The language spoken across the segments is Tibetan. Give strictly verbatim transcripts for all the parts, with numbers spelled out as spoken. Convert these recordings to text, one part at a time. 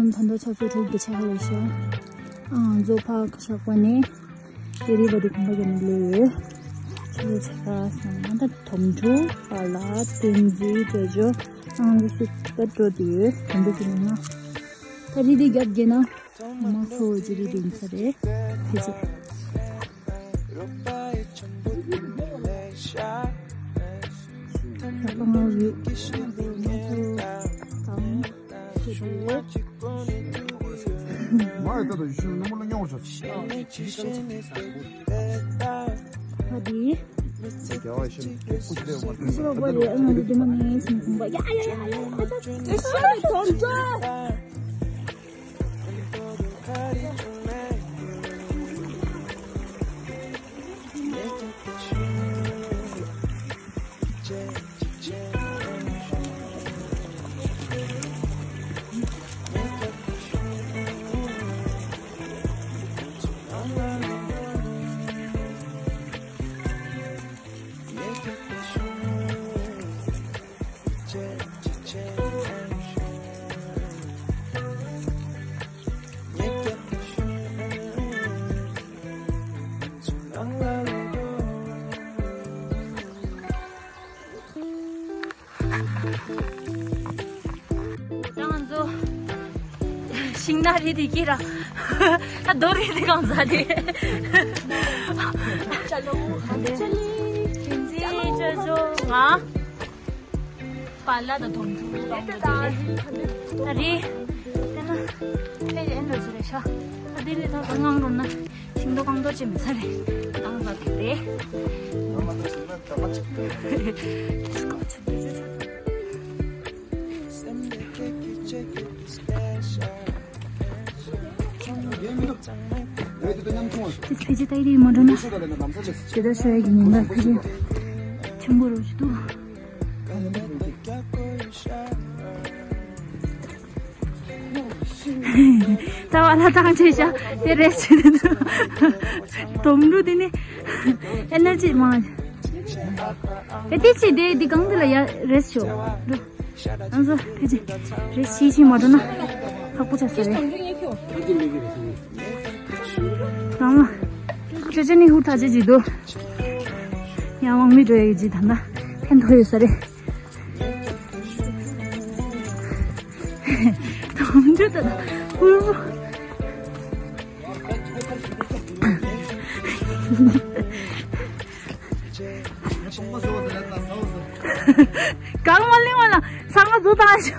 ད་ལྟ་ཆུ་ཚོད་དྲུག་གི་ཆ་ལ་ཤོག་ཨང་། མཛོ་ཕག་ཤག་པ་ནས་ཏེ་རི་བ་དུ་གོམ་པ་རྒྱག་ནས་སླེབས་ཡོད། ཆུ་ཚོད་ཆ་ལ་སོང་ན་ད་དོམ་ཕྲུག་པཱ་ལགས་བསྟན་འཛིན་དྲ་ཇོ་ཨང་། འདི་སུ་ད་འགྲོ་དུ་ཡོད། དོམ་ཕྲུག་གི་ནང་ན་ད་རི་དེ་རྒྱབ་རྒྱབ་ན། ང་ཚོ་ཇི་རི་དེ་ཡིན་ས་རེད། ཕལ་ཆེར། ད་ང་རེད། ང་ཚོ་གང་ཞིག་རེད། མ་ཡི་ད་ད་ཡུལ་ཤུལ་ནུ་མོ་ལ་སྙོང་ཆོག་ཨ་དེ། ཁྱི་རོ་པོ་རེད། ཨ་ང་འདི་དེ་མ་ནས་སུན་ཁུང་པ། ཡ་ཡ་ཡ་ཡ། ཨ་ཅག་ཅག་ཅག་ཅག་ང་ཚོ་ཤིང་ནགས་རི་དེ་སྐྱེས་ར། ད་རྡོ་རི་དེ་གང་ཟ་དེ། ཅ་ལོ། ཅ་ལི། ཅ་ལི། ཅ་ལོ། ང་། པཱ་ལགས་དང་དོམ་ཕྲུག་ལ་ད་རེད། དེ་ན་ཕེ་ཡན་འགྲོ་ཚུལ་རེད་ཤག་ད་དེ་ནས་ད་གང་འགྲོ་ན་ཤིང་ཏོག་རྐང་ཏོག་ཅིག་མེད་ས་རེད། ཨང་ལ་དེ་རེད། ཕལ་ཆེར་ད་ཡིན་མ་འགྲོ་ན་ཇི་ལྟར་ཤོད་ཡ་གི་ཉེན་ཁ་ཕལ་ཆེར་ཆེན་པོ་རུ་ཞིག་འདུག་ད་བ་ལ་ཐང་ཆད་ཤག་དེ་རེད་ཆེ་ནི་འདུག་དོམ་ཕྲུག་དེ་ནི་ཨེ་ནར་ཇི་མང་། དེ་དེ་ཆེ་དེ་དེ་གང་དེ་ལ་ཡ་རེད་ཤོག་འགྲོ། ང་ཚོ་ཕལ་ཆེར་རེ་ཤི་ཤི་མ་འགྲོ་ན་ཁག་པོ་ཆགས་ས་རེད། ནང་ལ་ཅོ་ཅོ་ནི་ཧུར་ཐག་ཅིག་འདུག་ཡང་དབང་མེད་འགྲོ་ཡ་གི་ཇི་ད་ལྟ་ཕན་ཐོགས་ཡོད་ས་རེད། དོམ་ཕྲུག་དང་ཕུར་བུ། གང་མ་གླེང་བ་ལ་ཚང་མ་བཟོ་བཏང་ཤག་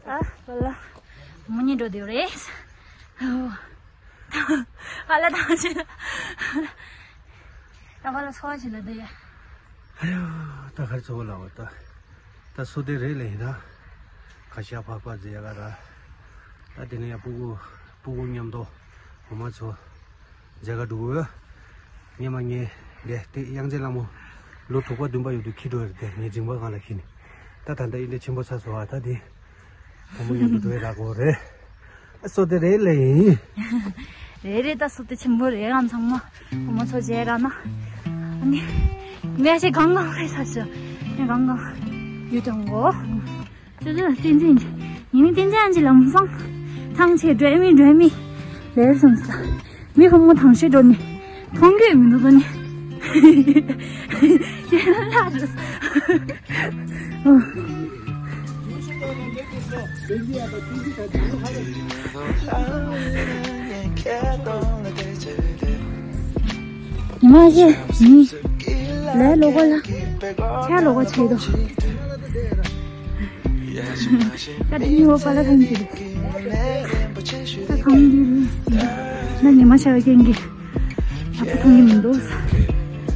ཨ་བ་ལ་མོ་གཉིས་འགྲོ་དེ་རེད། ཨ་ལ་ད་ཅི། ད་ཕར་ལ་ཚོ་ཅི་ལ་འདི་ཡ། ཨ་ཡོ། ད་གར་ཚོ་ལ་བ་ད། ད་སོ་དེ་རེད་ལེ་ཡིན་ད། ཁ་ཤ་ཕག་པ་ཟེ་ཡ་ག་ར། ད་དེ་ནས་ཡ་སྤུ་གུ་སྤུ་གུ་མཉམ་དུ་འོ་མ་ཚོ་མཇལ་ག་འགྲོ་གི་ཡོད། ངས་མ་ངས་འདས་ཏེ་དབྱངས་ཅན་ལྷ་མོ་ལོ་དྲུག་པ་བདུན་པ་ཡོད་དུས་ཁྱི་འགྲོ་ཡོད་དེ་ངས་མཇིང་པ་སྒང་ལ་ཁྱི་ནི། ད་ད་ལྟ་ཨིན་དེ་ཆེན་པོ་ཚ་སོ་བ་ད་དེ། བུ་མོ་མཉམ་དུ་འགྲོ་ཡི་རག་གོ་རེད། ཨ་སོ་དེ་རེད་ལེ་ཡིན། རེད་རེད། ད་སོ་དེ་ཆེན་པོ་རེད། ཨམ་ཚང་མ་བུ་མོ་ཚོ་མཇལ་རག་ན། ཨ་ནི་ངས་ཞིག་གང་གང་རེད་ས་ཞུ། ངས་གང་གང་ཡོད་དང་གོ། ཅོ་ཅོ་བསྟན་འཛིན། ཉི་མ་བསྟན་འཛིན་ཨན་ཅི་ལམ་སང་ཐང་ཆད་འགྲོ་མི་འགྲོ་མི་ལེར་སོང་ས། མི་ཁོ་མོ་ཐང་ཤེས་འགྲོ་ནི། མཐོང་རྒྱུ་མི་འདུག་ད་ནི། ཡར་ལངས་འགྲོ། ཉི་མ་ཞེ་ཉི་ལས་ལོག་པ་ལ་ཆ་ལོག་པ་བྱེད་དོ། ད་དེ་ཉི་འོ་པ་ལ་ཐང་གི་རེད། ད་ཐང་གི་རེད། ད་ཉི་མ་ཤར་བའི་རྐྱེན་གྱིས་ཨ་ཕ་མཐོང་གི་མི་འདུག་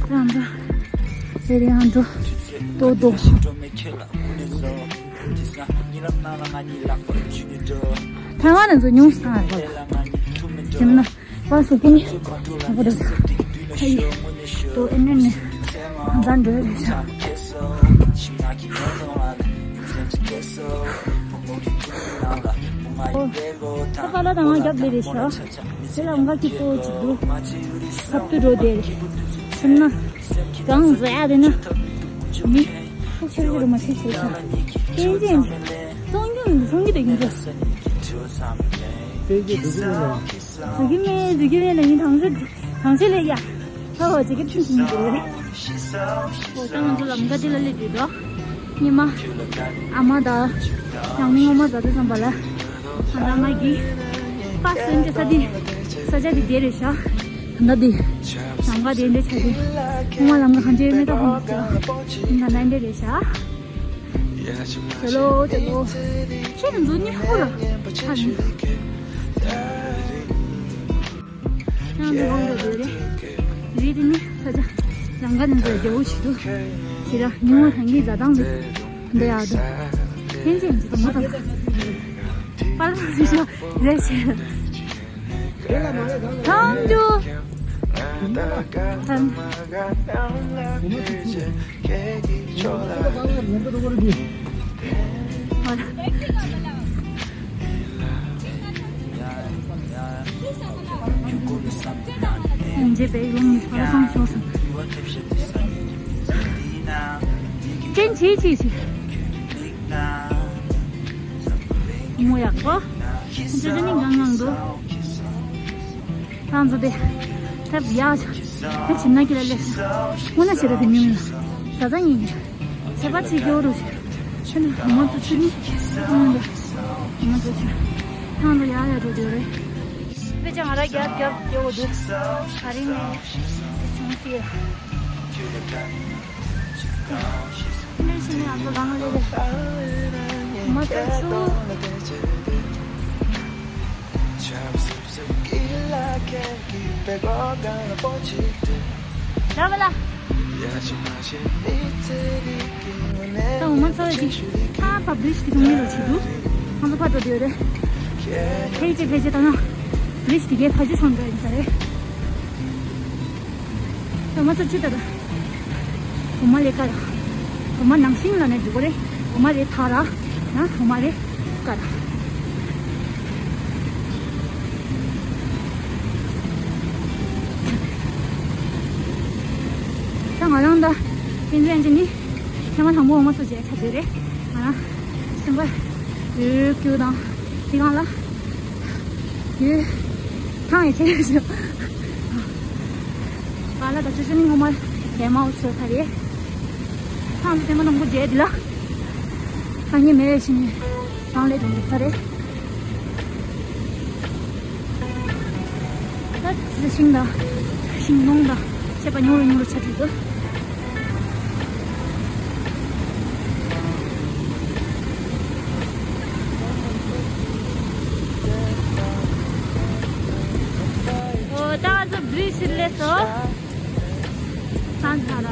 ད་ཨམ་ཚ་རེ་རེ་ཨང་འགྲོ་ཏོ་ཏོ། ཐའེ་ཝན་ནང་ཚོ་ཉུང་སུ་བཏང་ཡོད་པ། དེ་མིན་ན། བ་སུ་ཀུན་ནི་ཨ་ཕ་རེད། ཨ་ཡེ། ཏོ་ཨེ་ནེ་ནེ་ཧང་སང་འགྲོ་རེད་ཤག་ཨོ། ད་པཱ་ལགས་དང་ང་རྒྱབ་ལས་རེད་ཤག་དེ་ལ་ང་སྐྱིད་པོ་ཅིག་འདུག་ཁབ་ཏུ་འགྲོ་བསྡད་རེད། སེམས་ན། གང་བཟོ་ཡ་དེ་ནི་མི་ཐུག་ཆེར་གྱི་རུ་མ་ཆེ་ཆེ་ཆ། ཏན་ཏན་གཏོང་རྒྱུ་མི་འདུག་སོང་གི་དེ་ཡིན་གྱི། ཏན་ཏན་འདུག་གི་མེད། འདུག་གི་མེད་ལ་ཡིན། ཐང་ཆུ་ཐང་ཆུ་ལས་ཡ། ཧོ་ཧོ་ཅི་གི་ཁྲིམས་ཀྱི་མི་འདུག་རེད། ཧོ་ད་ང་ཚོ་ལམ་ཁ་དེ་ལ་སླེབས་ཡོད་དོ། ཉི་མ། ཨ་མ་དང་། ཡང་མི་ངོ་མ་ད་དུ་བསམ་པ་ལ། ང་དང་ང་གི་པ་སེམས་ཀྱི་ས་དེ། ས་ཆ་དེ་བདེ་རེད་ཤག་ད་འདི། ལམ་ཁ་དེ་འདྲ་ཆགས་ཀྱི། ངོ་མ་ལམ་ཁ་གང་ཅི་མེད་ད་ཧོ་མ་ཟེར། ད་འདྲ་འདྲ་རེད་ཤག་ཆེ་ལོ་ཆེ་ལོ། ཁྱེད་རང་ཚོ་གཉིས་ཧུ་ལ། ཧ་ནི། ཡང་འདི་གང་འགྲོ་འདོད་རེད། རེད་དེ་ནི་ས་ཆ། ལམ་ཁ་ནས་ཚོ་རྒྱལ་པོ་ཞིག་འདུག་ཁྱེད་རང་ཉུང་བ་ཐང་གི་ཟ་སྟངས་འདི། འདི་ཡག་འདུག་ཕན་ཆད་འཇིག་མ་དང་། པ་ལགས་ཞིག་ཤོག་རེད་ཆེ། ཐང་ཇུ། ཐང་། འཇེ་པའི་ཡོང་ནི་ཕར་སོང་ཤོར་སོང་། ཅན་ཆི་ཆི་ཆི། མོ་ཡག་པོ། འཇེ་ནི་གང་གང་འདུག་ང་ཚོ་དེ། ཐབ་ཡག་ཆ། ད་ཕྱིན་ན་ཁྱེད་ལ་སླེབས་སོང་། སྔོན་ན་ཞེ་དྲག་དེ་ཉུང་ཡིན། ད་ལྟ་ཡིན། ཚེ་བ་ཚེ་སྐྱོ་རུ། ཁྱེད་ནི་ང་ཚོ་ཚུར་ནི། ང་ཚོ་ཚུར། ཐང་དུ་ཡག་ཡག་འགྲོ་འདོད་རེད། དཔེ་ཆ་ང་ར་རྒྱབ་རྒྱབ་རྒྱབ་འོ་འདུག་ག་རེ་ནས་བྱུང་ཞེས། ཕྱི་ནས་ཕྱི་ནས་ང་ཚོ་གང་ལས་རེད། མ་ཐུག་ཚུགས། ར་བ་ལ། ད་འོ་མ་ཚོ་ཅིག་ཁ་ཕ་བི་རི་ཇི་གི་དུང་མི་རོ་ཆེ་འདུག་ང་ཚོ་ཕ་ཏོ་དེ་རེད། ཕལ་ཆེར་ཕལ་ཆེར་ད་ང་བི་རི་ཇི་དེ་གའི་ཕ་ཆེ་སོང་འདྲ་ཡིན་ས་རེད། ད་ང་ཚོ་ཅི་ལྟར། འོ་མ་ལས་ཀ་ར། འོ་མ་ནང་བཞིན་ལ་ནས་འགྲོ་གི་རེད། འོ་མ་ལས་ཐ་ར། ན་འོ་མ་ལས་ཀ་ར། ད་ང་རང་ད་ཏིན་ཏན་ཅི་ནི་ཐེངས་མ་དང་པོ་འོ་མ་ཚོ་བྱས་ཆ་དེ་རེད། ང་རང་སེམས་པ་ཡོད་སྐྱོ་དང་དེ་གང་ལ་ཡོད་ཐང་ཡོད་ཆེ་ཡོད་ཤོག་ག་ལ་ད་ཆུ་ཆུ་ནི་ངོ་མ་རྒྱལ་མ་འུ་ཚོ་ས་རེད། ཐང་དུ་ཐེངས་མ་དང་པོ་བྱས་དེ་ལ་ཐང་ངེས་མེད་ཤི་ནི་རང་ལས་དང་དེ་ས་རེད། ད་ཤིང་དང་ཤིང་སྡོང་དང་བཅས་པ་ཉུང་རུ་ཉུང་རུ་ཆགས་འགྲོ་འདུག་ཨོ་ད་ང་ཚོ་བི་རི་ཇི་སླེབས་སོང་། ས་ཐ་ར།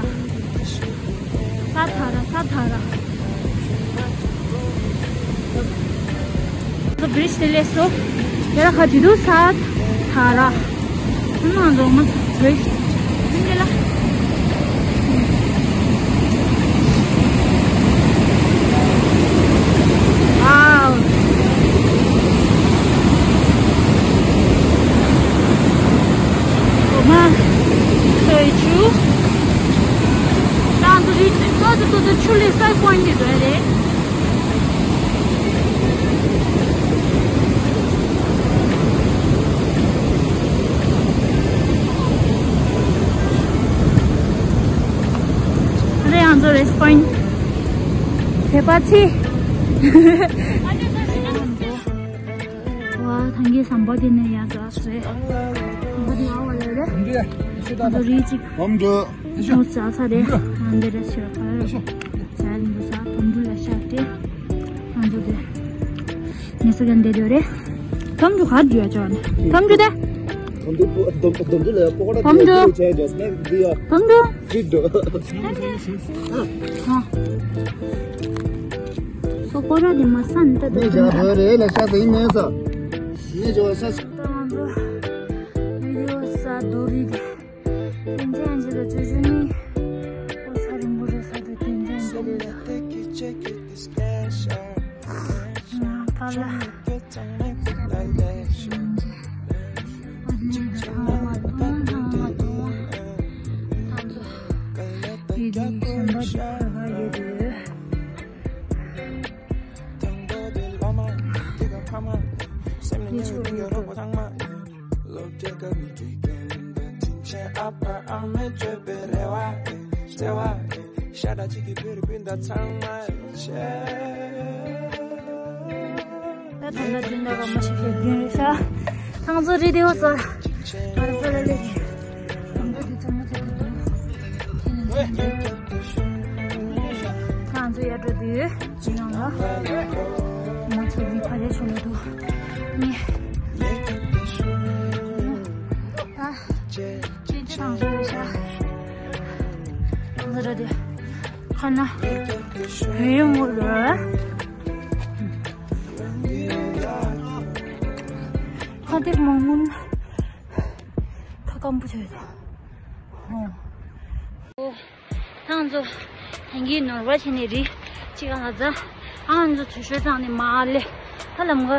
ས་ཐ་ར། ས་ཐ་ར། ཁོ་བི་རི་ཇི་དེ་སླེབས་སོང་། དེ་ལ་ཁ་བྲིས་འདུག་ས་ཐ་ར། ཁོ་ན་འགྲོ་མ་བི་རི་ཇི། ཁྱོད་འདི་ལ། ཝའོ། འོ་མ། ཚོས་ཆུ། ད་ང་ཚོ་རི་ཏོག་ཙམ་ཏོག་ཙམ་ཆུ་ལས་ས་གོན་གྱི་འདུག་རེད། ཨ་རེ་ང་ཚོ་རེ་སི་པོ་ཡིན། དེ་པ་ཚི། ཝ་ཐང་གི་ཟམ་པ་དེ་ནས་ཡར་འཛེགས་སོང་། ཟམ་པ་དེ་ཡར་བ་ལས་རེད། ང་ཚོ་རི་གཅིག་ཨོམ་འགྲོ། ཨེ་ཤོ། ཨོ་ཙ་ཚ་རེད། ཨ་འདི་རེད་ཕྱིར་ཕར། ཨེ་ཤོ། ཙ་རིང་དུ་ས་དོམ་འབྲུ་ལ་ཤར་ཏེ། ང་ཚོ་དེ། ངེད་ཚོ་གན་བསྡད་ཡོད་རེད། དོམ་འབྲུ་གར་འགྲོ་ཡ་ཅོ་ནི། དོམ་འབྲུ་དེ། དོམ་འབྲུ་དོམ་འབྲུ་ལ་པོ་ཀོ་ཌ་དོམ་འབྲུ། བྱས་ཡོད་ནས་འདི་ཡ། དོམ་འབྲུ། ཅི་འགྲོ། ཨ། སོ་ཀོ་ར་དེ་མ་སན་ཏ་ཏ་ནས་ཅ་ཧོ་རེ་ལ་ཤ་ཟ་ཡིན་མེད་ས། ནས་ཅ་ཤ། ད་ང་ཚོ་ཡུ་ཡོ་ས་རྡོ་རིགས་དེ། ཏན་ཅན་ཅི་ལ་ཅོ་ཅོ་ནི། ཨོ་ས་རིང་པོ་རེད་ས་དེ་ཏན་ཅན་ཅི་རེད་ལ། ང་ཕ་ལ། ཨ་ནི་ད་ཐང་མ་ཐོང་ཐང་མ་ཐོང་། ཐང་ཚོ། ཡེ་ཆོས་ཡོད་འགྲོ། ད་ད་ལྟ་འདི་འདྲ་ག་མ་ཞིག་ཤེས་རྒྱུན་རེད་ཤག་ཐང་ཚོ་རི་དེ་བ་ཚོ། ང་རང་ཚོ་ལ་ལས་ཀྱི། ང་ཚོ་དེ་ཚང་མ་ཚོ་དེ་འདྲ། ཐང་ཚོ་ཡར་འགྲོ་དུས་ཡང་ལ། ང་ཚོ་འདི་ཕ་རེ་ཆུང་ལ་འདུག་ནི། ད། ཅེ་ཅེ་ཐང་ཚོ་རེད་ཤག་ང་ཚོ་ར་དེ། ཁ་ན། བོད་ཡོང་གི་རེད། ཁ་དེབ་མང་པོ་ནི། ཁ་སྐམ་པོ་བྱས་སོང་། ཨོ། ཐང་ཚོ། ཐང་གི་ནོར་བ་བྱས་ནས་རི། ཅི་གང་ལ་ཛ། ཨང་ཚོ་ཚོ་ཤོད་ཚང་ནས་མ་ལེ། ད་ལམ་ག་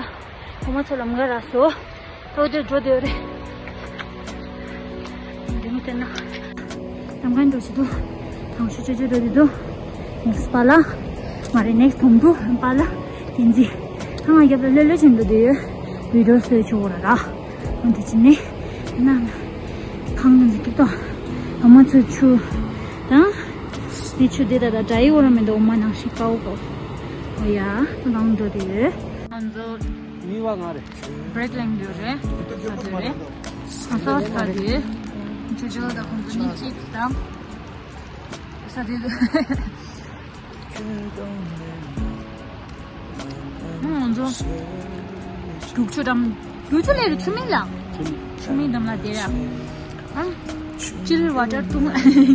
བུ་མོ་ཚོ་ལམ་ག་ར་སོ། ཏོ་ཏོ་འགྲོ་དེ་རེད། འདི་མི་བསྟན་ན། ལམ་ག་འགྲོ་ཆེ་དུ། ཐང་ཤོད་ཆེ་ཆེ་འགྲོ་དེ་དུ། ནེགསི་པ་ལ། ང་རེ་ནེགསི་དོམ་དུ་པ་ལ། དེན་ཟི། ཐང་ང་རྒྱབ་ལ་ལོ་ལོ་ཆེན་དུ་དེ་ཡོད། བི་ཌིའོ་སོད་ཆོག་ར་ར། འོན་ཏེ་ཅི་ནི། ན་ན། ཁང་ནང་གི་ཏོ། ཨ་མ་ཚོ་ཆུ། དང་། དེ་ཆུ་དེ་ད་ད་ད་ཡི་འོ་ར་མེ་འདོ་མ་ནང་ཤི་ཀའོ་ཀོ། ཨོ་ཡ། ད་གང་འགྲོ་དེ་ཡོད། ང་ཚོ། མི་བ་ང་རེད། བྷི་རེག་ལེན་རྒྱུ་རེད། ས་དེ་རེད། ང་ཚོ་ས་དེ། ཇོ་ཇོ་ད་ཁོང་ཚོ་གཉིས་གཅིག་དང་། ས་དེ། ང་ཚོ། རྒྱུག་ཆུ་འགྲམ། རྒྱུག་ཆུ་ལས་རུ་ཆུ་མིག་ལ། ཆུ་མིག་འགྲམ་ལ་དེ་ར། ཨ། ཅིལ་ཝ་ཊར་བཏུང་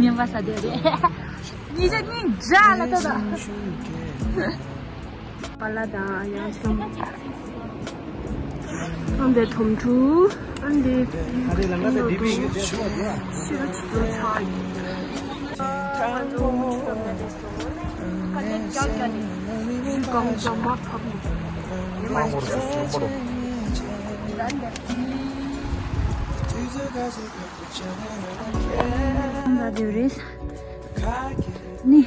ཉན་པ་ས་དེ་རེད། ཉིས་ཆ་གཉིས་འདྲ་ལ་ཏོ་ད། པ་ལ་དང་ཡང་སོང་། ཨ་འདི་དོམ་ཕྲུག་ཨ་འདི། ཨ་རེ་ལ་ང་ད་འདི་བི་ཡོད་དེ་ཤོ་དུ་ཨ། ཤི་རུ་ཆུ་དུ་ཚ་ཡིན། ཨ་འདི་ཆུ་དུ་ཚ་ཡིན། ཁ་ལེན་རྒྱག་རྒྱག་ནས་ཆུ་གང་གང་མ་ཕབ་ནས། ཡེ་མ་ཤི་ཆེ་ཆེ། ལ་འདི། ཨ་འདི་རེད། ནི།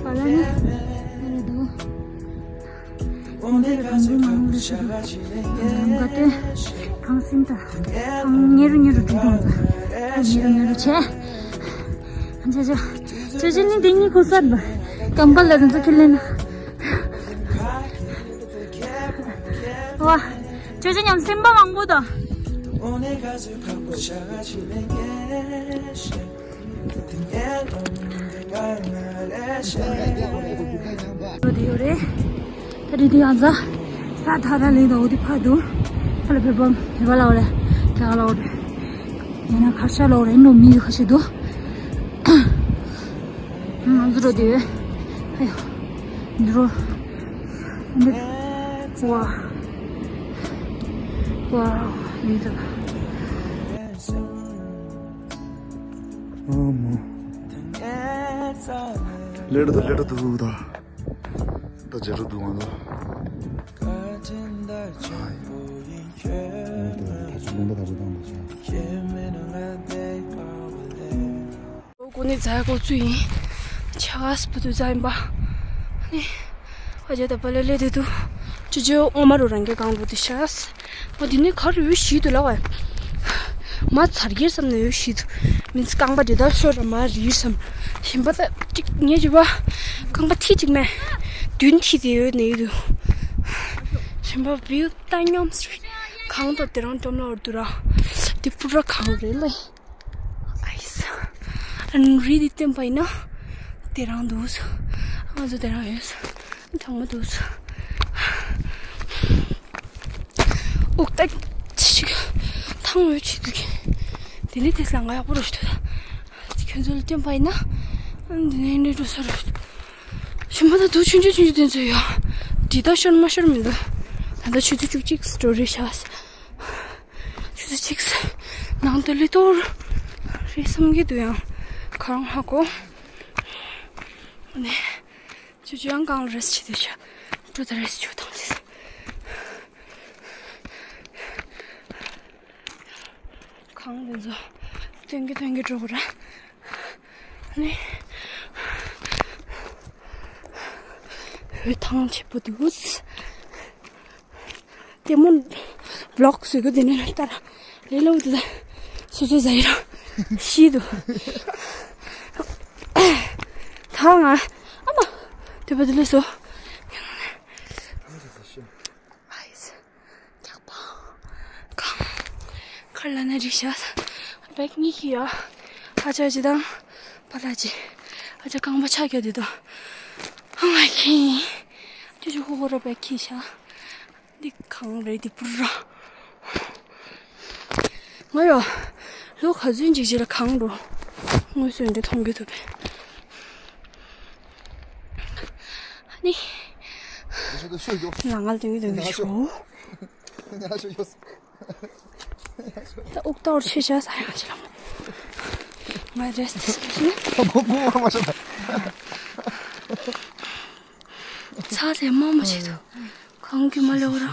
པ་ལ་ནི། ཨ་རེ་དུ། འདི་རུ་གང་དུ་མང་རུ་ཞུ་དུ། གང་ག་ཏེ། གང་སིན་ཏ། གང་ཉེ་རུ་ཉེ་རུ་འགྲོ་དུ། གང་ཉེ་རུ་ཉེ་རུ་ཆེ། ཨ་ཅེ་ཅེ། ཅེ་ཅེ་ནི་དེ་གཉིས་ཁོ་སར་བ། ཀམ་པ་ལ་རུ་ཚོ་ཁྱེར་ལེན་ན། ཝ། ཅེ་ཅེ་ཉམས་སེམས་པ་མང་པོ་དང་། འགྲོ་དེ་ཡོད་རེད། ད་རེད་དེ་ཡང་ཟ། ས་ཐག་ར་ལེན་དང་འོ་དེ་ཕ་འདུག་ཧ་ལ་བོད་པ་བོད་པ་ལ་འོ་རེད། རྒྱ་གར་ལ་འོ་རེད། ཡང་ན་ཁར་ཤ་ལ་འོ་རེད་འགྲོ་མི་ཡོད་ཁ་ཤས་འདུག་ང་ཚོ་འགྲོ་དེ་ཡོད། ཨ་ཡོ། འདི་རོ། འདི། ཝ། ཝ། ཡིན་ཙམ། ཨ་མ། ལེ་རུ་དུ་ལེ་རུ་དུ་ད། ད་ཇེ་རུ་དུ་ང་ཚོ། ཧའི། ད་ཚོ་ལུང་པ་ད་ཚོ་བཏང་ད་ཆ། ཨོ་ཀོ་ནི་ཛ་ཀོ་ཙུ་ཡིན། ཆ་ག་སི་པུ་ཏུ་ཛ་ཡིན་པ། ནི། ཨ་ཇ་ད་པ་ལ་ལེ་དེ་དུ། ཅི་ཅི་ཨོ་མ་རུ་རང་གི་གང་རུ་དེ་ཤ་ག་སི། ཨོ་དེ་ནི་ག་རུ་ཡོད་ཤི་དུ་ལ་བ། མ་ཚར་གེར་བསམ་ནས་ཡོད་ཤི་དུ། མིན་རྐང་པ་དེ་ད་ཤོར་ར་མ་རིར་བསམ། ཞིམ་པ་ད་ཅིག་ཉེ་ཅི་བ། རྐང་པ་ཐི་ཅིག་མེད། བདུན་ཐི་དེ་ཡོད་ནས་ཡོད་དུ། ཞིམ་པ་བིའུ་ད་སྙོམས། གང་ད་དེ་རང་འགྲོམ་ལ་བར་དུ་ར། དེ་པུ་ར་གང་རེད་ལ། ཨའི་ས། ཨན་རི་དེ་བསྟན་པ་ཡིན་ན། དེ་རང་འདུག་ས། ང་ཚོ་དེ་རང་ཡོད་ས། གྲང་མོ་འདུག་ས། འུག་ཏ་ཞིག་ཐང་འོད་ཆེ་འདུག་གི། དེ་ནི་དེ་ལ་ང་ཡག་པོ་རུ་ཞིག་འདུག་ཁྱོད་ཚོ་ལ་བསྟན་པ་ཡིན་ན། འདི་ནས་འདྲེ་འགྲོ་ས་རུ། ཞིམ་པ་ད་དུ་ཆུང་ཆུང་ཆུང་ཆུང་དེ་ཚོ་ཡོད། འདི་ད་ཤོར་མ་ཤོར་མི་འདུག་ད་ལྟ་ཆུ་ཚོད་བཅུ་གཅིག་སི་ཊོ་རི་ཤག་ཆུ་ཚོད་གཅིག་ནང་དུ་ལི་ཏོར་རེད་བསམ་གྱི་འདུག་ཡང་གང་ཧ་གོ། ནས་ཆུ་ཆུ་ཡང་གང་རེས་བྱེད་དུ་ཆ་འགྲོ་ད་རེས་ཆུ་དང་རེས། གང་དེ་ཚོ་སྟོན་གྱི་སྟོན་གྱི་འགྲོ་གི་ར། ནི། འོད་ཐང་ཆེ་པོ་འདུག་ལྟད་མོ། ཝི་ལོག་བཟོ་གི་འདི་ནས་ལྟར་ལས་སླ་པོ་འདུག་ད། སོ་སོ་ཟ་ཡི་ར་ཤི་འདུག་ད་ང་ཨ་མ་དེ་བ་དེ་ལས་སོ། ཨ་ཡིས། ཀྱག་པ། གང་། ཁར་ལ་ན་རིག་ཤ། བེག་གཉིས་ཀྱི་ཡ། ཨ་ཅག་ཅི་དང་། པ་ལ་ཅི། ཨ་ཅག་རྐང་པ་ཆག་རྒྱག་དེ་དང་། ཨ་མ་ཁྱི། ཅུ་ཅུ་ཧོ་ཧོ་ར་བེག་ཁྱི་ཤ། འདི་གང་རེད་འདི་པུར་ར། ང་ཡ། ལོ་ག་ཚོད་ཅིག་ཅིག་ལ་གང་འགྲོ། དངོས་སུ་འདི་མཐོང་གི་ཐུབ་པས། ཨ་ནི། ལ་ང་ལ་དུང་གི་དུང་གི་ཤོ། ད་ཨུག་ཏོར་ཆེ་ཆ་ས་ཡང་ཆེ་ལ། ང་རེས་ཏེ་སྐྱེ་ཤི། ཚ་ཚེ་མ་མ་ཆེ་དུ། གང་གི་མ་ལེ་བ་ར།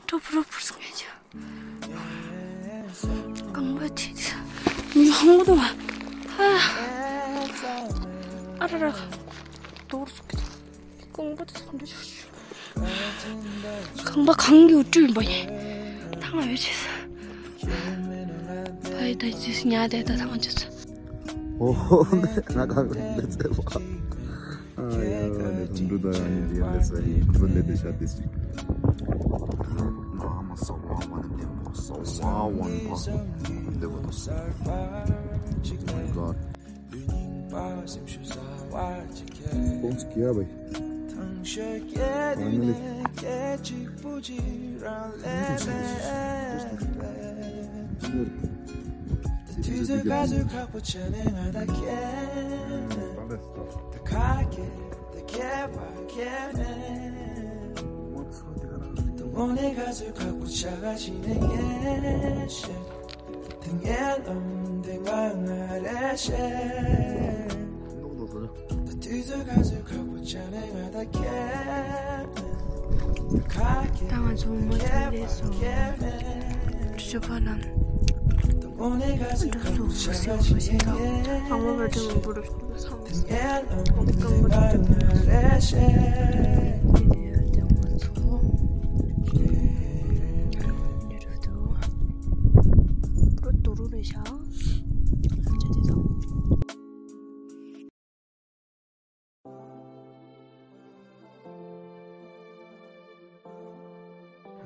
ཀྲོ་པུ་རོ་པུར་སོང་ངེ་ཆ། གང་བ་ཐི་ཐི། ཉོ་ཧང་བ་དུ་མ། ཧ། ཨ་ར་ར། དོར་སོང་གི། གང་བ་དུ་སོང་འདྲ་ཆོ། གང་བ་གང་གི་བཀྲུས་པ་ཡིན། ཐང་ཡོད་ཆེ་ས། ཕ་ཡི་ད་ཅི་ཉ་དེ་ད་ཐང་ཆེ་ས། ཨོ་ཧོ། ང་གང་གི་འདི་ཚེ་བ། ཨ་ཡ་ནི་དུང་འབྲུ་དང་ཡ་ནི་ཡ་ལེ་ས་ཡིན། ཁོ་ཚོ་ལེ་དེ་ཤ་དེ་སི། Oh my God. Bones kia bhai. Finally. ད་ང་ཚོ་མ་ཐུག་ལས་སོ། ཅོ་པ་ལམ། འགྲོ་སོ་སོ་སོ་ཞེས་དང་། ཨ་མ་བ་དྲན་མང་པོ་རུ་སོང་། ཨ་མ་བ་དྲན་མང་པོ་རུ་སོང་། དེ་ཡོད་དེ་ང་ཚོ། འདི་རུ་འདུག་འགྲོ་དུ་རུ་རེད་ཤག་ལམ་ཆ་དེ་དང་།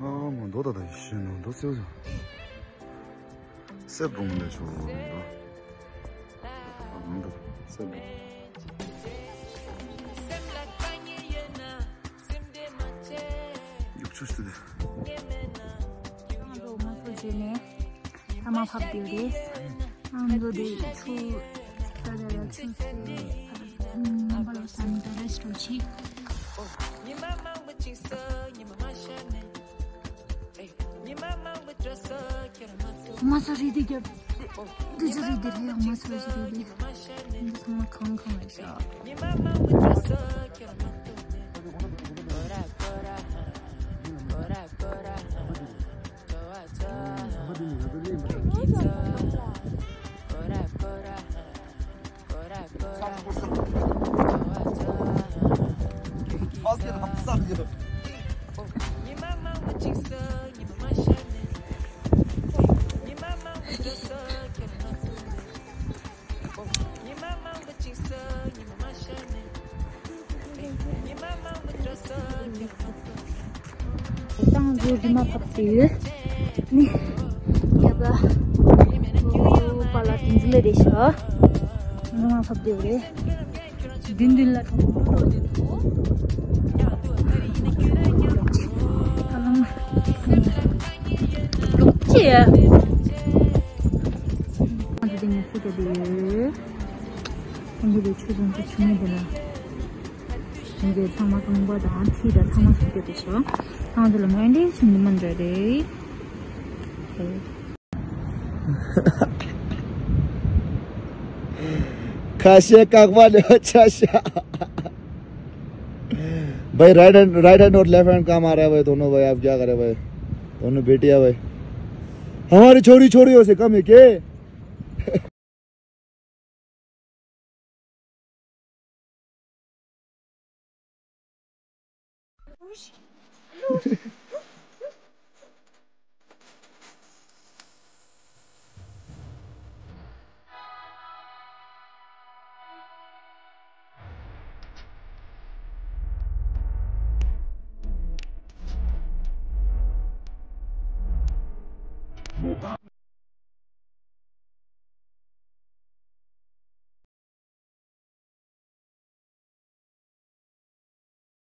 ཨ་མ་མདོ་ད་ད་ཡི་ཤེས་ནོ་མདོ་སེའུ་ཟ། སེ་བུང་ལས་ཆོག་ལོ་མདོ། ཨ་མདོ་སེ་བུང་། ཡུག་ཆུ་སྟེ། ཨ་མདོ་མ་ཚོ་རྗེས་ནས། ཐ་མག་ཕབ་བསྡད་ཡོད་རེད། ཨ་མདོ་དེ་ཆུ་ད་ད་ད་ཆུ་སེ་ཨམ་རྣམ་པ་ལ་ས་མི་ད་རེ་སྤྲོ་ཆེ། མ་ས་རེད་དེ་རྒྱབ། དེ་ཆུ་རེད་དེ་རེད། མ་ས་རེད་དེ་རེད། འདི་ཚང་མ་གང་གང་རེད་ཤག་ཏང་ཟོ་རི་མ་ཕབ་སྟེ་ནི་ཡ་ག་ཨོ་པ་ལ་ཏིང་ཟི་ལེ་རེ་ཤ་རི་མ་ཕབ་སྟེ་རེ་དིན་དིན་ལ་ཐོག་ལོག་ཅི་ཡ། ཨ་ཏི་ཏིང་ངེ་སུ་ཏེ་དེ། ཨ་འདི་ལས་ཆུ་ཚང་ཚོ་ཆུ་མེད་དེ་ལ། འདི་ཚང་མ་རྐང་པ་དང་ཐིག་དང་ཚང་མ་ཞིག་སྟེར་དེ་ཤོག་ཚང་དེ་ལ་མོ་འདི་ཆུ་འདི་མ་འདྲ་རེད། ཁ་ཤས་བཀག་པ་ནས་ཆ་ཤ། भाई, right hand, right hand और left hand काम आ रहा है भाई, दोनों भाई। आप क्या करें भाई, दोनों बेटियां भाई। हमारी छोरी, छोरी हो से कम है के?